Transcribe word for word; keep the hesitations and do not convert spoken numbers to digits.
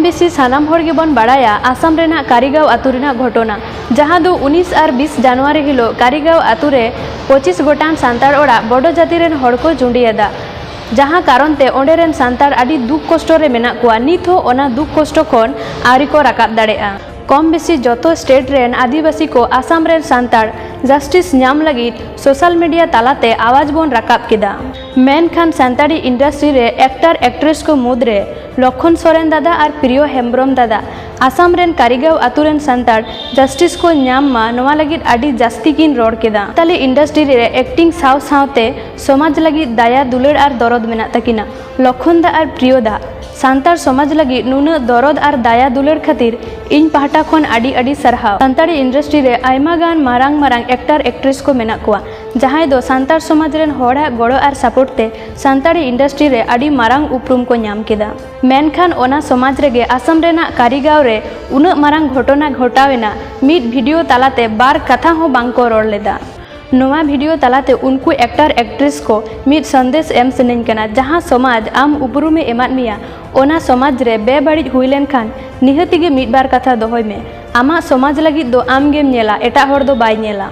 ᱵᱮᱥᱤ ᱥᱟᱱᱟᱢ ᱦᱚᱲ ᱜᱮᱵᱚᱱ ᱵᱟᱲᱟᱭᱟ ᱟᱥᱟᱢ ᱨᱮᱱᱟᱜ ᱠᱟᱨᱤᱜᱟᱸᱣ ᱟᱹᱛᱩ ᱨᱮᱱᱟᱜ ᱜᱷᱚᱴᱚᱱᱟ, ᱡᱟᱦᱟᱸ ᱫᱚ ᱩᱱᱤᱥ ᱟᱨ ᱵᱤᱥ ᱡᱟᱱᱩᱣᱟᱨᱤ ᱦᱤᱞᱳᱜ ᱠᱟᱨᱤᱜᱟᱸᱣ ᱟᱹᱛᱩ ᱨᱮ ᱯᱚᱸᱪᱤᱥ ᱜᱚᱴᱟᱝ ᱥᱟᱱᱛᱟᱲ ᱚᱲᱟᱜ ᱵᱚᱰᱚ ᱡᱟᱹᱛᱤ ᱨᱮᱱ ᱦᱚᱲ ᱠᱚ ᱡᱩᱸᱰᱤᱭᱟᱫᱟ, ᱡᱟᱦᱟᱸ ᱠᱟᱨᱚᱱ ᱛᱮ ᱚᱸᱰᱮ ᱨᱮᱱ ᱥᱟᱱᱛᱟᱲ ᱟᱹᱰᱤ ᱫᱩᱠ ᱠᱚᱥᱴᱚ ᱨᱮ ᱢᱮᱱᱟᱜ ᱠᱚᱣᱟ᱾ ᱱᱤᱛ ᱦᱚᱸ ᱚᱱᱟ ᱫᱩᱠ ᱠᱚᱥᱴᱚ ᱠᱷᱚᱱ ᱟᱹᱣᱨᱤ ᱠᱚ ᱨᱟᱠᱟᱵ ᱫᱟᱲᱮᱭᱟᱜᱼᱟ᱾ ᱠᱚᱢ ᱵᱮᱥᱤ ᱡᱚᱛᱚ ᱥᱴᱮᱴ ᱨᱮᱱ ᱟᱹᱫᱤᱵᱟᱹᱥᱤ ᱠᱚ ᱟᱥᱟᱢ ᱨᱮᱱ ᱥᱟᱱᱛᱟᱲ ᱡᱟᱥᱴᱤᱥ ᱧᱟᱢ ᱞᱟᱹᱜᱤᱫ ᱥᱳᱥᱟᱞ ᱢᱤᱰᱤᱭᱟ ᱛᱟᱞᱟᱛᱮ ᱟᱣᱟᱡᱽ ᱵᱚᱱ ᱨᱟᱠᱟᱵ ᱠᱮᱫᱟ᱾ ᱢᱮᱱᱠᱷᱟᱱ ᱥᱟᱱᱛᱟᱲᱤ ᱤᱱᱰᱟᱥᱴᱨᱤ ᱨᱮ ᱮᱠᱴᱟᱨ ᱮᱠᱴᱨᱮᱥ ᱠᱚ ᱢᱩᱫᱽᱨᱮ ᱞᱚᱠᱷᱚᱱ ᱥᱚᱨᱮᱱ ᱫᱟᱫᱟ ᱟᱨ ᱯᱨᱤᱭᱚ ᱦᱮᱢᱵᱨᱚᱢ ᱫᱟᱫᱟ ᱟᱥᱟᱢ ᱨᱮᱱ ᱠᱟᱨᱤᱜᱟᱸᱣ ᱟᱹᱛᱩ ᱨᱮᱱ ᱥᱟᱱᱛᱟᱲ ᱡᱟᱥᱴᱤᱥ ᱠᱚ ᱧᱟᱢ ᱢᱟ, ᱱᱚᱣᱟ ᱞᱟᱹᱜᱤᱫ ᱟᱹᱰᱤ ᱡᱟᱹᱥᱛᱤ ᱠᱤᱱ ᱨᱚᱲ ᱠᱮᱫᱟ᱾ ᱥᱟᱱᱛᱟᱲᱤ ᱤᱱᱰᱟᱥᱴᱨᱤ ᱨᱮ ᱮᱠᱴᱤᱝ ᱥᱟᱶ ᱥᱟᱶᱛᱮ ᱥᱚᱢᱟᱡᱽ ᱞᱟᱹᱜᱤᱫ ᱫᱟᱭᱟ ᱫᱩᱞᱟᱹᱲ ᱟᱨ ᱫᱚᱨᱚᱫ ᱢᱮᱱᱟᱜ ᱛᱟᱹᱠᱤᱱᱟ᱾ ᱞᱚᱠᱷᱚᱱ ᱫᱟ ᱟᱨ ᱯᱨᱤᱭᱚ ᱫᱟ, ᱥᱟᱱᱛᱟᱲ ᱥᱚᱢᱟᱡᱽ ᱞᱟᱹᱜᱤᱫ ᱱᱩᱱᱟᱹᱜ ᱫᱚᱨᱚᱫ ᱟᱨ ᱫᱟᱭᱟ ᱫᱩᱞᱟᱹᱲ ᱠᱷᱟᱹᱛᱤᱨ ᱤᱧ ᱯᱟᱦᱴᱟ ᱠᱷᱚᱱ ᱟᱹᱰᱤ ᱟᱹᱰᱤ ᱥᱟᱨᱦᱟᱣ᱾ ᱥᱟᱱᱛᱟᱲᱤ ᱤᱱᱰᱟᱥᱴᱨᱤ ᱨᱮ ᱟᱭᱢᱟ ᱜᱟᱱ ᱢᱟᱨᱟᱝ ᱢᱟᱨᱟᱝ ᱮᱠᱴᱟᱨ ᱮᱠᱴᱨᱮᱥ ᱠᱚ ᱢᱮᱱᱟᱜ ᱠᱚᱣᱟ, ᱡᱟᱦᱟᱸᱭ ᱫᱚ ᱥᱟᱱᱛᱟᱲ ᱥᱚᱢᱟᱡᱽ ᱨᱮᱱ ᱦᱚᱲᱟᱜ ᱜᱚᱲᱚ ᱟᱨ ᱥᱟᱯᱳᱨᱴ ᱛᱮ ᱥᱟᱱᱛᱟᱲᱤ ᱤᱱᱰᱟᱥᱴᱨᱤ ᱨᱮ ᱟᱹᱰᱤ ᱢᱟᱨᱟᱝ ᱩᱯᱨᱩᱢ ᱠᱚ ᱧᱟᱢ ᱠᱮᱫᱟ᱾ ᱢᱮᱱᱠᱷᱟᱱ ᱚᱱᱟ ᱥᱚᱢᱟᱡᱽ ᱨᱮᱜᱮ ᱟᱥᱟᱢ ᱨᱮᱱᱟᱜ ᱠᱟᱨᱤᱜᱟᱸᱣ ᱨᱮ ᱩᱱᱟᱹᱜ ᱢᱟᱨᱟᱝ ᱜᱷᱚᱴᱚᱱᱟ ᱜᱷᱚᱴᱟᱣ ᱮᱱᱟ, ᱢᱤᱫ ᱵᱷᱤᱰᱤᱭᱳ ᱛᱟᱞᱟᱛᱮ ᱵᱟᱨ ᱠᱟᱛᱷᱟ ᱦᱚᱸ ᱵᱟᱝ ᱠᱚ ᱨᱚᱲ ᱞᱮᱫᱟ᱾ ᱱᱚᱣᱟ ᱵᱷᱤᱰᱤᱭᱳ ᱛᱟᱞᱟᱛᱮ ᱩᱱᱠᱩ ᱮᱠᱴᱟᱨ ᱮᱠᱴᱨᱮᱥ ᱠᱚ ᱢᱤᱫ ᱥᱚᱱᱫᱮᱥ ᱮᱢ ᱥᱟᱱᱟᱧ ᱠᱟᱱᱟ, ᱡᱟᱦᱟᱸ ᱥᱚᱢᱟᱡᱽ ᱟᱢ ᱩᱯᱨᱩᱢᱮ ᱮᱢᱟᱫ ᱢᱮᱭᱟ, ᱚᱱᱟ ᱥᱚᱢᱟᱡᱽ ᱨᱮ ᱵᱮᱵᱟᱹᱲᱤᱡ ᱦᱩᱭ ᱞᱮᱱᱠᱷᱟᱱ ᱱᱤᱦᱟᱹᱛᱤ ᱜᱮ ᱢᱤᱫ ᱵᱟᱨ ᱠᱟᱛᱷᱟ ᱫᱚᱦᱚᱭ ᱢᱮ᱾ ᱟᱢᱟᱜ ᱥᱚᱢᱟᱡᱽ ᱞᱟᱹᱜᱤᱫ ᱫᱚ ᱟᱢ ᱜᱮᱢ ᱧᱮᱞᱟ, ᱮᱴᱟᱜ ᱦᱚᱲ ᱫᱚ ᱵᱟᱭ ᱧᱮᱞᱟ᱾